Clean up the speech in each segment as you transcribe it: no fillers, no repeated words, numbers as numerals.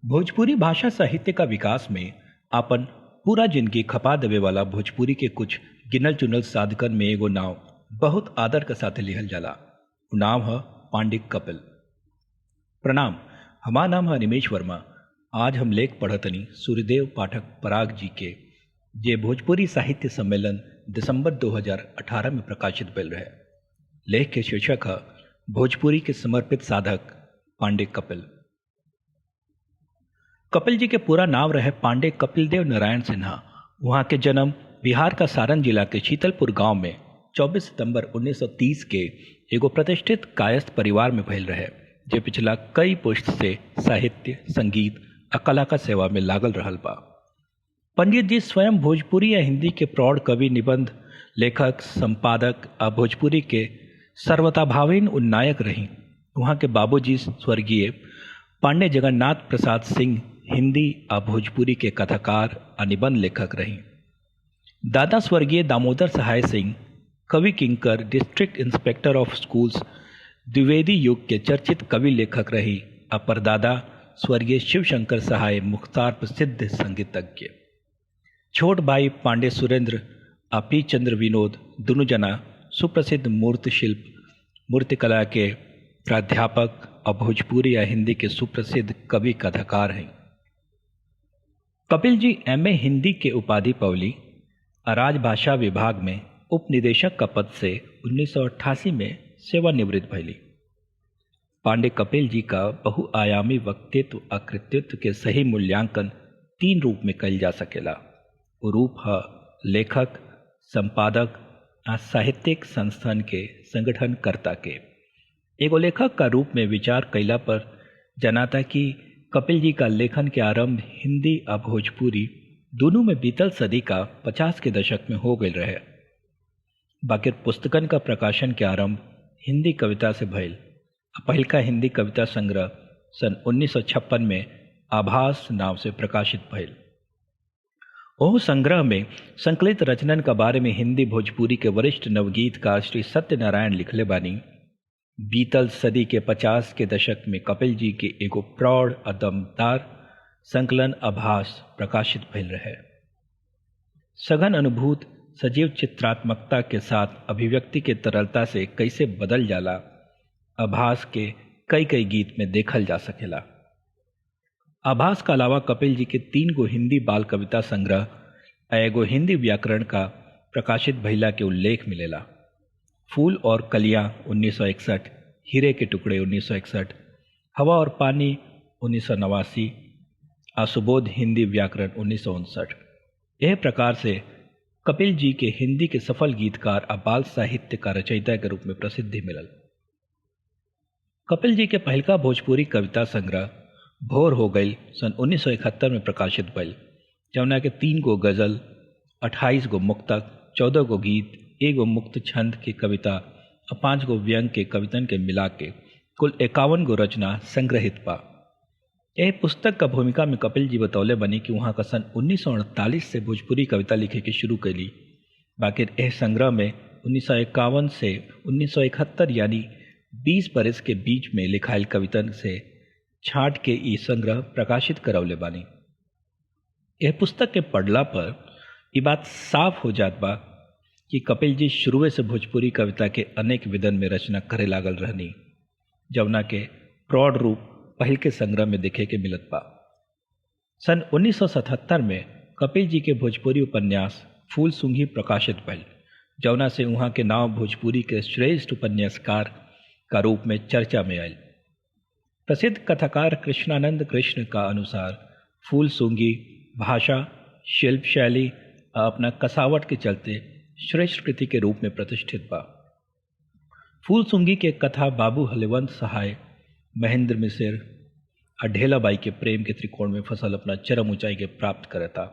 भोजपुरी भाषा साहित्य का विकास में आपन पूरा जिनगी खपा देवे वाला भोजपुरी के कुछ गिनल चुनल साधकन में एगो नाव बहुत आदर के साथे लिहल जाला। उ नाम ह पांडे कपिल। प्रणाम, हमार नाम है अनिमेश वर्मा। आज हम लेख पढ़तनी सूर्यदेव पाठक पराग जी के, जे भोजपुरी साहित्य सम्मेलन दिसंबर 2018 में प्रकाशित भइल रहे। लेख के शीर्षक है भोजपुरी के समर्पित साधक पांडे कपिल। कपिल जी के पूरा नाम रहे पांडे कपिल देव नारायण सिन्हा। वहाँ के जन्म बिहार का सारण जिला के शीतलपुर गांव में 24 सितंबर 1930 के एगो प्रतिष्ठित कायस्थ परिवार में भइल रहे, जे पिछला कई पुश्त से साहित्य, संगीत आ कला का सेवा में लागल रहल बा। पंडित जी स्वयं भोजपुरी या हिंदी के प्रौढ़ कवि, निबंध लेखक, संपादक आ भोजपुरी के सर्वताभावीन उन्नायक रहीं। वहाँ के बाबूजी स्वर्गीय पांडे जगन्नाथ प्रसाद सिंह हिंदी आ भोजपुरी के कथाकार आ निबंध लेखक रहीं। दादा स्वर्गीय दामोदर सहाय सिंह कवि Kinkar, district inspector of schools, Dwivedi युग के चर्चित कवि लेखक रही आ परदादा स्वर्गीय शिवशंकर सहाय मुख्तार प्रसिद्ध संगीतज्ञ। छोट भाई पांडे सुरेंद्र आ पी चंद्र विनोद दुनू जना सुप्रसिद्ध मूर्तिशिल्प मूर्तिकला के प्राध्यापक और भोजपुरी या हिंदी के सुप्रसिद्ध कवि कथाकार हैं। कपिल जी एमए हिंदी के उपाधि पवली और राजभाषा विभाग में उप निदेशक का पद से 1988 में सेवानिवृत्त भैली। पांडे कपिल जी का बहुआयामी वक्तित्व और कृतित्व के सही मूल्यांकन तीन रूप में कइल जा सकेला। वो रूप है लेखक, संपादक आ साहित्यिक संस्थान के संगठनकर्ता के। एगो लेखक का रूप में विचार कैला पर जनाता कि कपिल जी का लेखन के आरंभ हिंदी आ भोजपुरी दोनों में बीतल सदी का 50 के दशक में हो गई रहे। बाकी पुस्तकन का प्रकाशन के आरंभ हिंदी कविता से भइल। पहिलका हिंदी कविता संग्रह सन 1956 में आभास नाम से प्रकाशित भइल। ओह संग्रह में संकलित रचनन का बारे में हिंदी भोजपुरी के वरिष्ठ नवगीतकार श्री सत्यनारायण लिखले बानी, बीतल सदी के 50 के दशक में कपिल जी के एगो प्रौढ़ आ दमदार संकलन आभास प्रकाशित भइल रहे। सघन अनुभूत सजीव चित्रात्मकता के साथ अभिव्यक्ति के तरलता से कैसे बदल जाला, आभास के कई कई गीत में देखल जा सकेला। आभास का अलावा कपिल जी के 3 गो हिंदी बाल कविता संग्रह आ एगो हिंदी व्याकरण का प्रकाशित भइला के उल्लेख मिलेला। फूल और कलियां 1961, हीरे के टुकड़े 1961, हवा और पानी 1989 आ सुबोध हिंदी व्याकरण 1959। यह प्रकार से कपिल जी के हिंदी के सफल गीतकार आ बाल साहित्य का रचयिता के रूप में प्रसिद्धि मिलल। कपिल जी के पहलका भोजपुरी कविता संग्रह भोर हो गई सन 1971 में प्रकाशित भइल, जौना के 3 गो गज़ल, 28 गो मुक्तक, 14 गो गीत, 1 गो मुक्त छंद के कविता और 5 गो व्यंग के कवितन के मिला के कुल 51 गो रचना संग्रहित बा। यह पुस्तक का भूमिका में कपिल जी बतौले बनी कि वहाँ का सन 1948 से भोजपुरी कविता लिखे के शुरू कैली। बाकी यह संग्रह में 1951 से 1971 यानी 20 बरस के बीच में लिखाइल कवितन से छांट के ई संग्रह प्रकाशित करौले बानी। यह पुस्तक के पढ़ला पर ये बात साफ हो जात बा कि कपिल जी शुरुए से भोजपुरी कविता के अनेक विधन में रचना करे लागल रहनी, जवना के प्रौढ़ रूप पहिल के संग्रह में देखे के मिलत बा। सन 1977 में कपिल जी के भोजपुरी उपन्यास फूल सूंघी प्रकाशित भइल, जवना से वहाँ के नाम भोजपुरी के श्रेष्ठ उपन्यासकार का रूप में चर्चा में आयल। प्रसिद्ध कथाकार कृष्णानंद कृष्ण का अनुसार फूल सूंघी भाषा, शिल्प शैली और अपना कसावट के चलते श्रेष्ठ कृति के रूप में प्रतिष्ठित बा। फूल सूंघी के कथा बाबू हलिवंत सहाय, महेंद्र मिसिर और ढेलाबाई के प्रेम के त्रिकोण में फसल अपना चरम ऊंचाई के प्राप्त करता।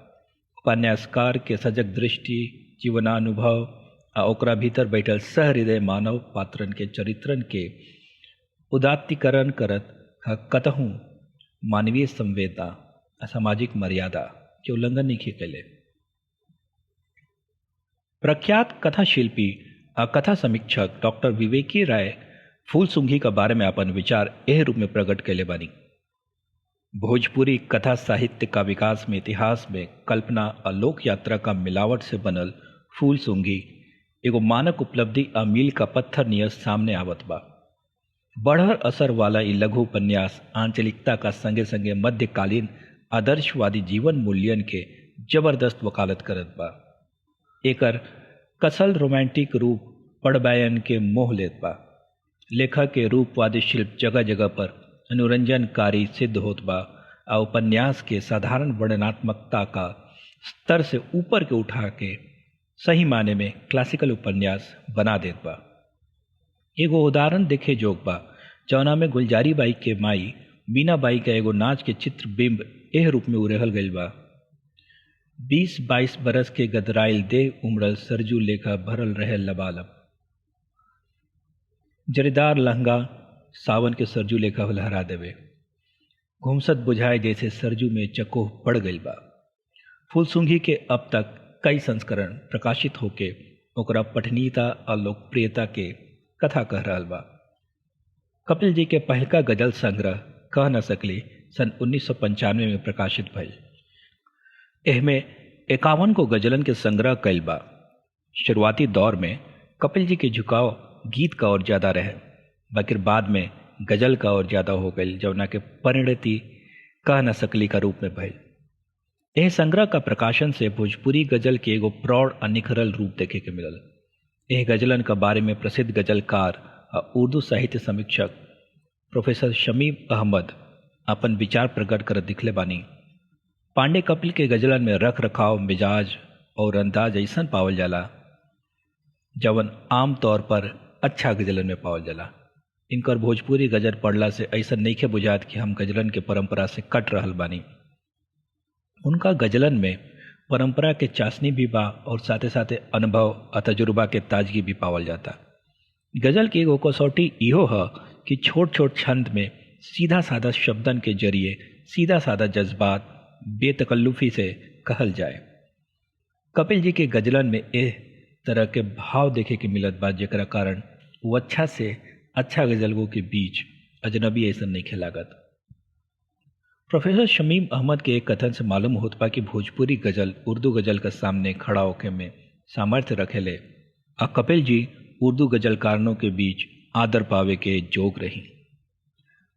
उपन्यासकार के सजग दृष्टि, जीवनानुभव आ ओकरा भीतर बैठल सहृदय मानव पात्रन के चरित्रन के उदात्तीकरण करत कतहूँ मानवीय संवेदना आ सामाजिक मर्यादा के उल्लंघन नहीं कैले। प्रख्यात कथा शिल्पी आ कथा समीक्षक डॉक्टर विवेकी राय फूल सूंघी का बारे में अपन विचार एह रूप में प्रकट कैले बानी। भोजपुरी कथा साहित्य का विकास में इतिहास में कल्पना आ लोक यात्रा का मिलावट से बनल फूल सूंघी एगो मानक उपलब्धि आ मील का पत्थर नियर सामने आवत बा। बढ़र असर वाला ई लघु उपन्यास आंचलिकता का संगे संगे मध्यकालीन आदर्शवादी जीवन मूल्यन के जबरदस्त वकालत करत बा। एकर कसल रोमांटिक रूप पड़बायन के मोह लेत बा। लेखक के रूपवादी शिल्प जगह जगह पर अनुरंजनकारी सिद्ध होत बा आ उपन्यास के साधारण वर्णनात्मकता का स्तर से ऊपर के उठा के सही माने में क्लासिकल उपन्यास बना देत बा। एगो उदाहरण देखे जोग बा जौना में गुलजारी बाई के माई मीना बाई का एगो नाच के चित्र बिंब एह रूप में उरेहल गईल बा। 20-22 बरस के गदराइल देह उमड़ल सरजू लेखा भरल रहे लबालब, जरीदार लहंगा सावन के सरजू लेखा लहरा देवे, घुमसत बुझाए जैसे सरजू में चकोह पड़ गईल बा। फूलसुंघी के अब तक कई संस्करण प्रकाशित होके ओकरा पठनीयता और लोकप्रियता के कथा कह रहल बा। कपिल जी के पहलका गजल संग्रह कह न सकली सन 1995 में प्रकाशित भइल। एहमे 51 को गजलन के संग्रह कइल बा। शुरुआती दौर में कपिल जी के झुकाव गीत का और ज़्यादा रहे, बाकिर बाद में गजल का और ज़्यादा हो गई, जौना के परिणति कह न सकली का रूप में भइल। एह संग्रह का प्रकाशन से भोजपुरी गजल के एगो प्रौढ़ आ निखरल रूप देखे के मिलल। एह गजलन का बारे में प्रसिद्ध गजलकार आ उर्दू साहित्य समीक्षक प्रोफेसर शमीम अहमद अपन विचार प्रकट कर दिखले बानी। पांडे कपिल के गजलन में रख रखाव, मिजाज और अंदाज ऐसा पावल जाला जवन आम तौर पर अच्छा गजलन में पावल जाला। इनकर भोजपुरी गजल पढ़ला से ऐसा नईखे बुझात कि हम गजलन के परंपरा से कट रहल बानी। उनका गजलन में परंपरा के चाशनी भी बा और साथे साथे अनुभव आ तजुर्बा के ताजगी भी पावल जाता। गजल की एगो कसौटी इहो ह कि छोट छोट छंद में सीधा साधा शब्दन के जरिए सीधा साधा जज्बात बेतकल्लुफ़ी से कहल जाए। कपिल जी के गजलन में एह तरह के भाव देखे के मिलत बा, जेकरा कारण वो अच्छा से अच्छा गजलगो के बीच अजनबी ऐसा नहीं लागत। प्रोफेसर शमीम अहमद के एक कथन से मालूम होत बा कि भोजपुरी गजल उर्दू गजल के सामने खड़ा होके में सामर्थ्य रखेले आ कपिल जी उर्दू गजलकारों के बीच आदर पावे के जोग रही।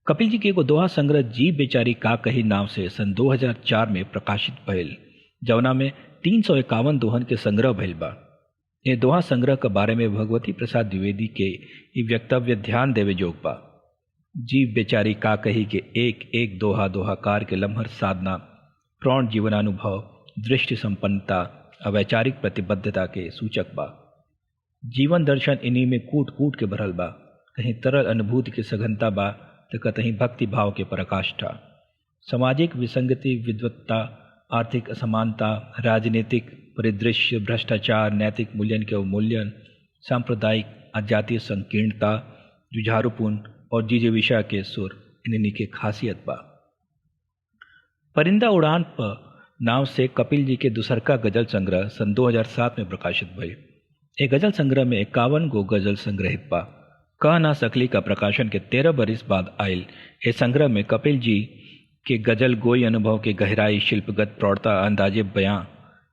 कपिल जी के एगो दोहा संग्रह जी बेचारी का कही नाम से सन 2004 में प्रकाशित भइल, जवना में 351 दोहन के संग्रह भइल बा। ये दोहा संग्रह के बारे में भगवती प्रसाद द्विवेदी के ई वक्तव्य ध्यान देवे जोग बा। जीव बेचारी का कही के एक एक दोहा दोहाकार के लम्हर साधना, प्रौढ़ जीवनानुभव, दृष्टि संपन्नता और वैचारिक प्रतिबद्धता के सूचक बा। जीवन दर्शन इन्हीं में कूट कूट के भरल बा। कहीं तरल अनुभूति के सघनता बा तो कहीं भक्ति भाव के पराकाष्ठा। सामाजिक विसंगति, विद्वत्ता, आर्थिक असमानता, राजनीतिक परिदृश्य, भ्रष्टाचार, नैतिक मूल्यन के अवमूल्यन, सांप्रदायिक और जातीय संकीर्णता, जुझारूपन और जिजीविषा के सुर इन्हीं के खासियत बा। परिंदा उड़ान पर नाव से कपिल जी के दूसरका गजल संग्रह सन 2007 में प्रकाशित भइल। एक गजल संग्रह में 51 गो गजल संग्रहित बा। कह ना सकली का प्रकाशन के 13 बरिस बाद आयल ए संग्रह में कपिल जी के गजल गोई अनुभव के गहराई, शिल्पगत प्रौढ़ता, अंदाजे बयां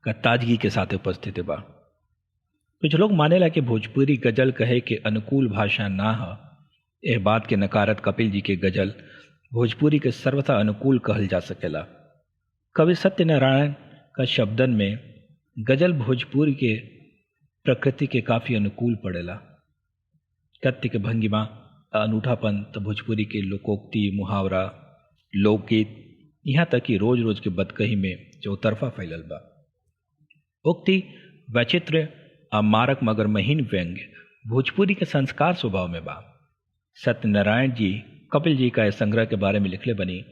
का ताजगी के साथ उपस्थित बा। कुछ लोग मानेला कि भोजपुरी गजल कहे के अनुकूल भाषा ना ह। एह बात के नकारत कपिल जी के गजल भोजपुरी के सर्वथा अनुकूल कहल जा सकेला। कवि सत्यनारायण का शब्दन में गजल भोजपुरी के प्रकृति के काफ़ी अनुकूल पड़ेला। कथ्य के भंगिमा, अनूठापन तो भोजपुरी के लोकोक्ति, मुहावरा, लोकगीत, यहाँ तक कि रोज रोज के बदकही में चौतरफा फैलल बा। उक्ति वैचित्र्य आ मारक मगर महीन व्यंग्य भोजपुरी के संस्कार स्वभाव में बा। सत्यनारायण जी कपिल जी का इस संग्रह के बारे में लिखले बनी,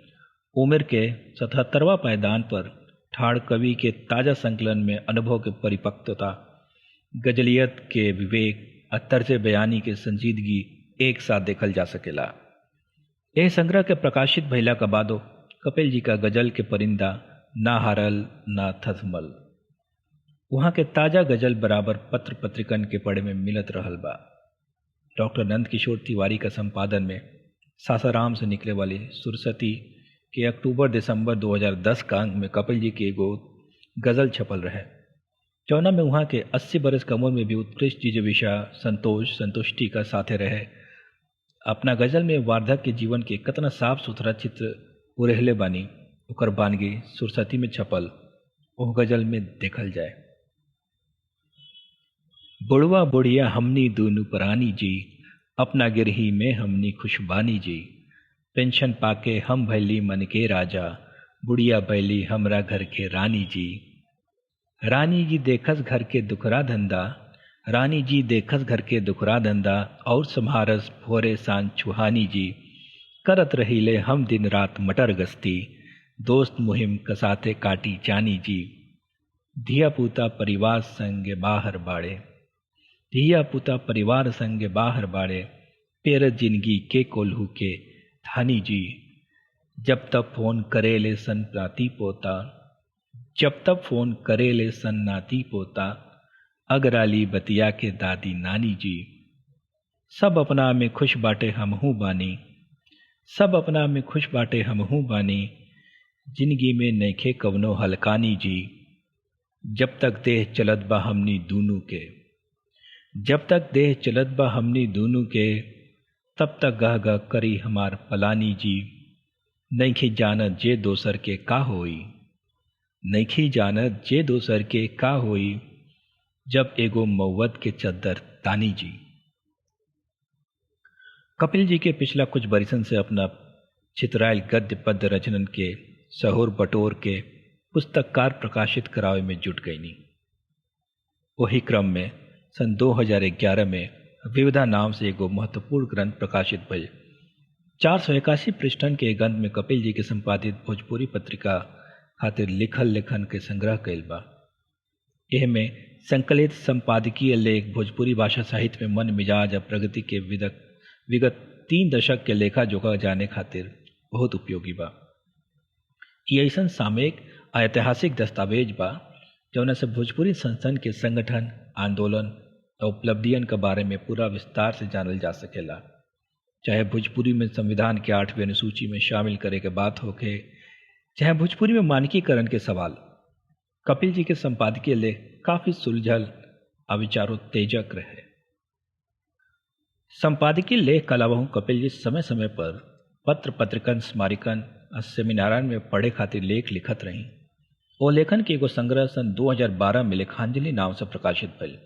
उम्र के 77वां पायदान पर ठाड़ कवि के ताज़ा संकलन में अनुभव के परिपक्वता, गजलियत के विवेक और तर्ज बयानी के संजीदगी एक साथ देखल जा सकेला। यह संग्रह के प्रकाशित भइला का बादो कपिल जी का गजल के परिंदा ना हारल ना थथमल। वहाँ के ताज़ा गजल बराबर पत्र पत्रिकन के पढ़े में मिलत रहल बा। डॉक्टर नंद किशोर तिवारी का संपादन में सासाराम से निकले वाली सुरसती के अक्टूबर दिसंबर 2010 का अंक में कपिल जी के एगो गज़ल छपल रहे, जौना में वहाँ के 80 बरस के उम्र में भी उत्कृष्ट जिजीविषा, संतोष, संतुष्टि का साथे रहे। अपना गज़ल में वार्धक्य के जीवन के कतना साफ सुथरा चित्र उरेहले बानी, ओकर बानगी सुरसती में छपल ओह गज़ल में देखल जाए। बुढ़वा बुढ़िया हमनी दूनू परानी जी, अपना गिरही में हमनी खुशबानी जी। पेंशन पाके हम भैली मन के राजा, बुढ़िया भैली हमरा घर के रानी जी। रानी जी देखस घर के दुखरा धंधा, रानी जी देखस घर के दुखरा धंधा, और सम्हारस भोरे सांझ छुहानी जी। करत रहीले हम दिन रात मटर गस्ती, दोस्त मुहिम कसाते काटी जानी जी। धिया पूता परिवार संगे बाहर बाड़े, धिया पूता परिवार संगे बाहर बाड़े, पेर जिंदगी के कोल्हू के थानी जी। जब तब फोन करेले सन नाती पोता, जब तब फोन करेले सन नाती पोता, अगराली बतिया के दादी नानी जी। सब अपना में खुश बाटे हमहू बानी, सब अपना में खुश बाटे हमहू बानी, जिंदगी में नइखे कवनो हलकानी जी। जब तक देह चलत बा हमनी दूनू के, जब तक देह चलत बा हमनी दूनू के, तब तक गह गह करी हमार पलानी जी। नइखी जानत जे दोसर के का होई, नइखी जानत जे दोसर के का होई, जब एगो मौवत के चद्दर तानी जी। कपिल जी के पिछला कुछ बरिसन से अपना छितरायल गद्य पद्य रचनन के सहोर बटोर के पुस्तककार प्रकाशित करावे में जुट गईनी। वही क्रम में सन 2011 में विविधा नाम से एगो महत्वपूर्ण ग्रंथ प्रकाशित भइल। 481 पृष्ठन के ग्रंथ में कपिल जी के संपादित भोजपुरी पत्रिका खातिर लिखल लेखन के संग्रह कइल बा। एह में संकलित संपादकीय लेख भोजपुरी भाषा साहित्य में मन मिजाज और प्रगति के विगत 3 दशक के लेखा जोखा जाने खातिर बहुत उपयोगी बा। ये ऐसा सामयिक ऐतिहासिक दस्तावेज बा जौना से भोजपुरी संस्थान के संगठन, आंदोलन और उपलब्धियन के बारे में पूरा विस्तार से जानल जा सकेला। चाहे भोजपुरी में संविधान के 8वीं अनुसूची में शामिल करे के बात होके, चाहे भोजपुरी में मानकीकरण के सवाल, कपिल जी के संपादकीय लेख काफ़ी सुलझल और विचारोत्तेजक रहे। संपादकीय लेख के अलावा कपिल जी समय समय पर पत्र पत्रिकन, स्मारिकन और सेमिनारन में पढ़े खातिर लेख लिखत रहीं। वो लेखन के एगो संग्रह सन 2012 में लेखांजलि नाम से प्रकाशित भइल।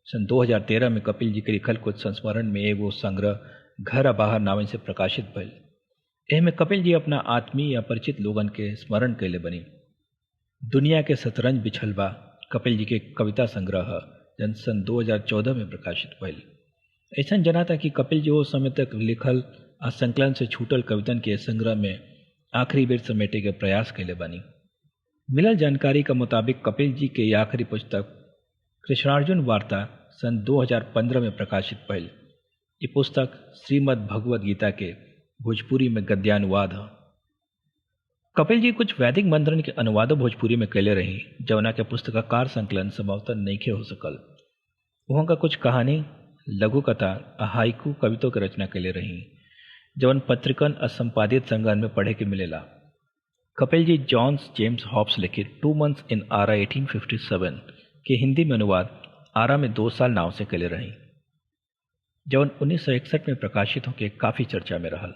सन 2013 में कपिल जी के लिखल कुछ संस्मरण में एगो संग्रह घर आ बाहर नाम से प्रकाशित भइल। एह में कपिल जी अपना आत्मीय या परिचित लोगन के स्मरण कैले बनी। दुनिया के शतरंज बिछल बा कपिल जी के कविता संग्रह जन सन 2014 में प्रकाशित भइल। ऐसा जनाता कि कपिल जी वो समय तक लिखल आ संकलन से छूटल कवितन के संग्रह में आखिरी बेर समेटे के प्रयास कैले बनी। मिलल जानकारी के मुताबिक कपिल जी के आखिरी पुस्तक कृष्णार्जुन वार्ता सन 2015 में प्रकाशित भइल। ये पुस्तक श्रीमद् भगवद गीता के भोजपुरी में गद्यानुवाद है। कपिल जी कुछ वैदिक मंत्रन के अनुवादों भोजपुरी में कैले रही, जवना के पुस्तकाकार संकलन संभवतः नइखे हो सकल। वहाँ का कुछ कहानी, लघु कथा आ हाइकू कवितों के रचना कैले रही, जवन पत्रिकन और संपादित संग्रह में पढ़े के मिलेला। Kapil ji Johns James Hobbs लिखित 2 मंथ्स इन आरा 1857 के हिंदी में अनुवाद आरा में 2 साल नाव से कैले रही, जवन 1961 में प्रकाशित होकर काफ़ी चर्चा में रहल।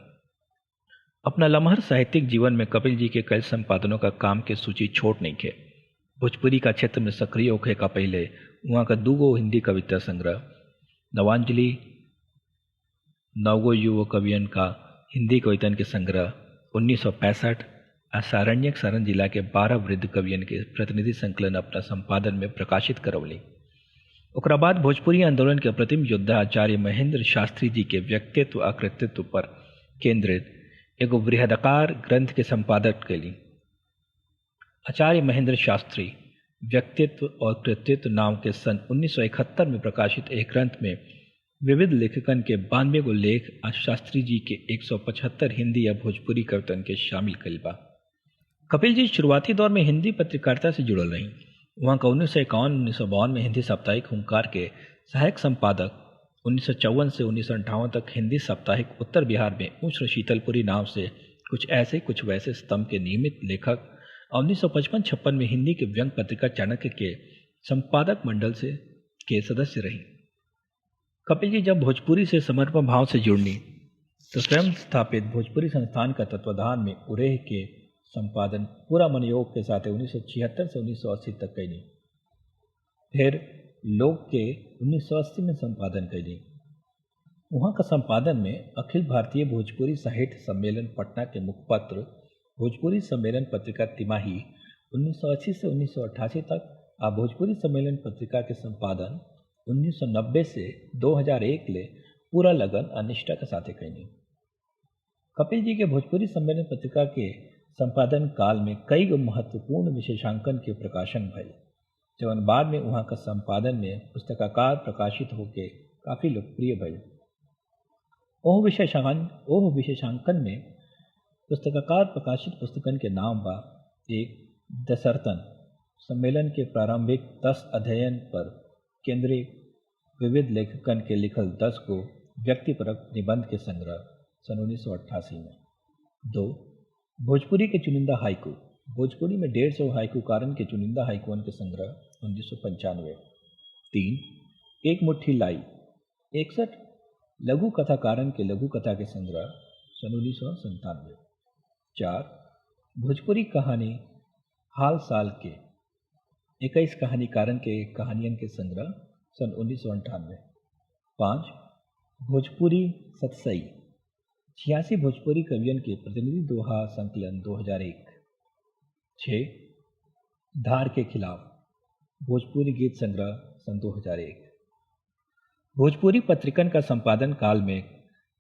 अपना लम्हर साहित्यिक जीवन में कपिल जी के कई संपादनों का काम के सूची छोट नहीं खे। भोजपुरी का क्षेत्र में सक्रिय होखे का पहले वहाँ का 2 हिंदी कविता संग्रह नवांजलि, 9 युव कवियन का हिंदी कवितन के संग्रह 1965 और सारण्यक सारण जिला के 12 वृद्ध कवियन के प्रतिनिधि संकलन अपना संपादन में प्रकाशित करवली। ओकरा बाद भोजपुरी आंदोलन के अप्रतिम योद्धा आचार्य महेंद्र शास्त्री जी के व्यक्तित्व और कृतित्व पर केंद्रित एगो बृहदाकार ग्रंथ के संपादक कैली। आचार्य महेंद्र शास्त्री व्यक्तित्व और कृतित्व नाम के सन 1971 में प्रकाशित एक ग्रंथ में विविध लेखकन के 92 गो लेख और शास्त्री जी के 175 हिंदी या भोजपुरी कवितन के शामिल कइल बा। कपिल जी शुरुआती दौर में हिंदी पत्रकारिता से जुड़ल रहीं। वहाँ का 1951 1952 में हिंदी साप्ताहिक हुंकार के सहायक संपादक, 1954 से 1958 तक हिंदी साप्ताहिक उत्तर बिहार में उच्च शीतलपुरी नाम से कुछ ऐसे कुछ वैसे स्तंभ के नियमित लेखक 1955-56 में हिंदी के व्यंग पत्रिका चाणक्य के संपादक मंडल से के सदस्य रही। कपिल जी जब भोजपुरी से समर्पण भाव से जुड़नी तो स्वयं स्थापित भोजपुरी संस्थान का तत्वाधान में उरेह के संपादन पूरा मनोयोग के साथ 1976 से 1980 तक कैनी। फिर लोक के 1980 में संपादन कैनी। वहाँ का संपादन में अखिल भारतीय भोजपुरी साहित्य सम्मेलन पटना के मुखपत्र भोजपुरी सम्मेलन पत्रिका तिमाही 1980 से 1988 तक आ भोजपुरी सम्मेलन पत्रिका के संपादन 1990 से 2001 ले पूरा लगन और निष्ठा के साथ कैनी। कपिल जी के भोजपुरी सम्मेलन पत्रिका के संपादन काल में कई गो महत्वपूर्ण विशेषांकन के प्रकाशन भइल, जवन बाद में वहाँ का संपादन में पुस्तकाकार प्रकाशित होके काफ़ी लोकप्रिय भइल। ओह विशेषांकन में पुस्तकाकार प्रकाशित पुस्तकन के नाम बा एक दशरतन सम्मेलन के प्रारंभिक 10 अध्ययन पर केंद्रित विविध लेखकन के लिखल 10 गो व्यक्तिपरक निबंध के संग्रह सन 1988 में। 2 भोजपुरी के चुनिंदा हाइकू, भोजपुरी में 150 हाइकूकारन के चुनिंदा हाइकुअन के संग्रह 1995। 3 एक मुट्ठी लाई, 61 लघु कथाकारन के लघु कथा के संग्रह सन 1997। 4 भोजपुरी कहानी हाल साल के 21 कहानीकारन के कहानियन के संग्रह सन 1998। 5 भोजपुरी सतसई, 86 भोजपुरी कवियन के प्रतिनिधि दोहा संकलन 2001। 6 धार के खिलाफ भोजपुरी गीत संग्रह सन 2001। भोजपुरी पत्रिकन का संपादन काल में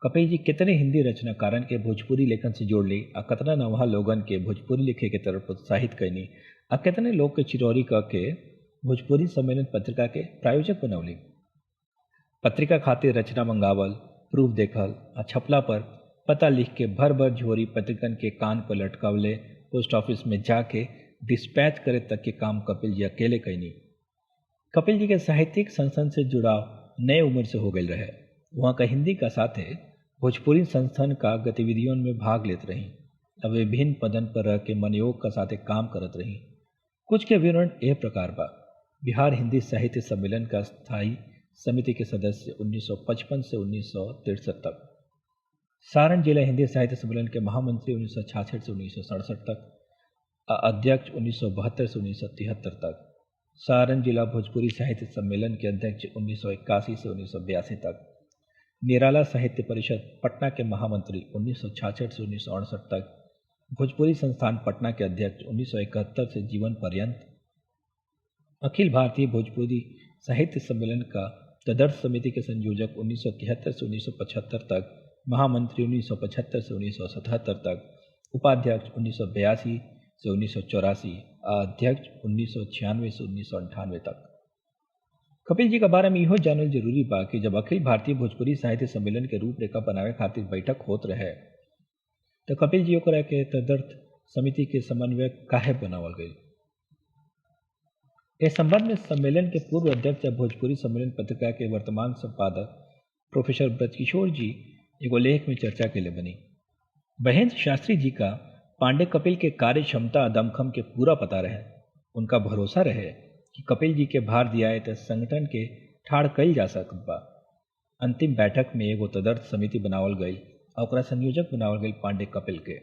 कपिल जी कितने हिंदी रचनाकारन के भोजपुरी लेखन से जोड़ ली आ कतना नवहा लोगन के भोजपुरी लिखे के तरफ प्रोत्साहित कैनी आ कितने लोग के चिरौरी क के भोजपुरी सम्मेलन पत्रिका के प्रायोजक बनौली। पत्रिका खातिर रचना मंगावल, प्रूफ देखल आ छपला पर पता लिख के भर भर झोरी पत्रिकन के कान पर लटकावले पोस्ट ऑफिस में जाके डिस्पैच करे तक के काम कपिल जी अकेले कैनी। कपिल जी के साहित्यिक संस्थान से जुड़ाव नए उम्र से हो गई रहे। वहाँ का हिंदी का साथ है भोजपुरी संस्थान का गतिविधियों में भाग लेते रहीं। अब विभिन्न पदन पर रह के मनोयोग का साथ काम करत रहीं। कुछ के विवरण यह प्रकार बा। बिहार हिंदी साहित्य सम्मेलन का स्थायी समिति के सदस्य 1955 से 1963 तक, सारण जिला हिंदी साहित्य सम्मेलन के महामंत्री 1966 से 1967 तक, अध्यक्ष 1972 से 1973 तक, सारण जिला भोजपुरी साहित्य सम्मेलन के अध्यक्ष 1981 से 1982 तक, निराला साहित्य परिषद पटना के महामंत्री 1966 से 1968 तक, भोजपुरी संस्थान पटना के अध्यक्ष 1971 से जीवन पर्यंत, अखिल भारतीय भोजपुरी साहित्य सम्मेलन का तदर्थ समिति के संयोजक 1973 से 1975 तक, महामंत्री 1975 से 1977 तक, उपाध्यक्ष 1982 से 1984, अध्यक्ष 1996 से 1998 तक। कपिल जी के बारे में इहो जानल जरूरी बा कि जब अखिल भारतीय भोजपुरी साहित्य सम्मेलन के रूपरेखा बनावे खातिर बैठक होत रहे तो कपिल जी ओकरा के तदर्थ समिति के समन्वयक काहे बनावल गई। इस संबंध में सम्मेलन के पूर्व अध्यक्ष भोजपुरी सम्मेलन पत्रिका के वर्तमान संपादक प्रोफेसर ब्रजकिशोर जी एगो लेख में चर्चा के लिए बनी। महेंद्र शास्त्री जी का पांडे कपिल के कार्य क्षमता दमखम के पूरा पता रहे। उनका भरोसा रहे कि कपिल जी के भार दियाए तो संगठन के ठाड़ कल जा सकत बा। अंतिम बैठक में एगो तदर्थ समिति बनावल गई और ओकरा संयोजक बनावल गई पांडे कपिल के।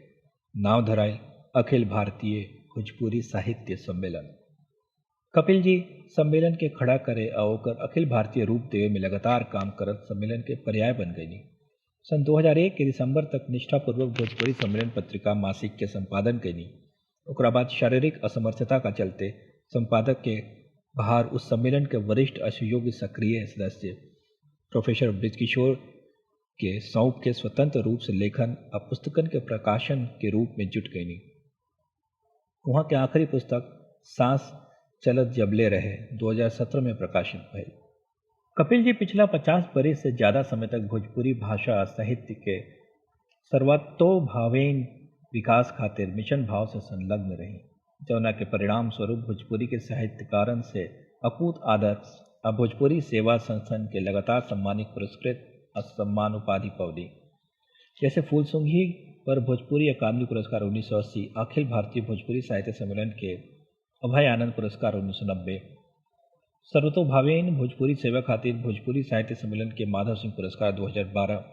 नाव धराई अखिल भारतीय भोजपुरी साहित्य सम्मेलन। कपिल जी सम्मेलन के खड़ा करे और ओकर अखिल भारतीय रूप देवे में लगातार काम करत सम्मेलन के पर्याय बन गई। सन 2001 के दिसंबर तक निष्ठापूर्वक भोजपुरी सम्मेलन पत्रिका मासिक के संपादन कैनी। ओकरा बाद शारीरिक असमर्थता का चलते संपादक के बाहर उस सम्मेलन के वरिष्ठ असहयोगी सक्रिय सदस्य प्रोफेसर ब्रजकिशोर के सौंप के स्वतंत्र रूप से लेखन और पुस्तकन के प्रकाशन के रूप में जुट गईनी। वहाँ के आखिरी पुस्तक सांस चलत जबले रहे 2017 में प्रकाशित भइल। कपिल जी पिछला 50 बरिस से ज़्यादा समय तक भोजपुरी भाषा साहित्य के सर्वतोभावेन विकास खातिर मिशन भाव से संलग्न रही, जौना के परिणाम स्वरूप भोजपुरी के साहित्यकारन से अकूत आदर और भोजपुरी सेवा संस्थान के लगातार सम्मानित पुरस्कृत और सम्मान उपाधि पौली, जैसे फूलसुंघी पर भोजपुरी अकादमी पुरस्कार 1980, अखिल भारतीय भोजपुरी साहित्य सम्मेलन के अभय आनंद पुरस्कार 1990, सर्वतोभावेन भोजपुरी सेवा खातिर भोजपुरी साहित्य सम्मेलन के माधव सिंह पुरस्कार 2012,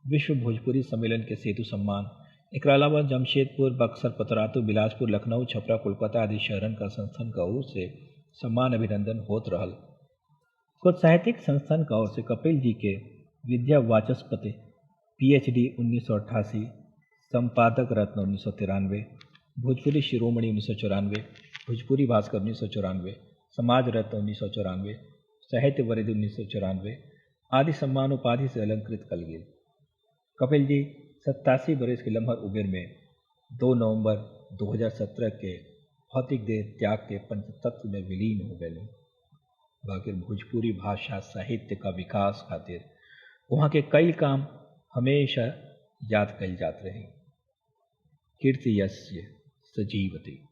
विश्व भोजपुरी सम्मेलन के सेतु सम्मान। एक अलावा जमशेदपुर, बक्सर, पतरातू, बिलासपुर, लखनऊ, छपरा, कोलकाता आदि शहरन का संस्थान का ओर से सम्मान अभिनंदन होत रहल। कुछ साहित्यिक संस्थान का ओर से कपिल जी के विद्या वाचस्पति पीएचडी 1988, संपादक रत्न 1993, भोजपुरी शिरोमणि 1994, भोजपुरी भास्कर 1994, समाज रत्न 1994, साहित्य वरिद 1994 आदि सम्मान उपाधि से अलंकृत कल गए। कपिल जी 87 बरस के लम्हर उम्र में 2 नवंबर 2017 के भौतिक देह त्याग के पंचतत्व में विलीन हो गए। बाकी भोजपुरी भाषा साहित्य का विकास खातिर वहाँ के कई काम हमेशा याद कल जात रहे। कीर्ति यस्य सजीवती।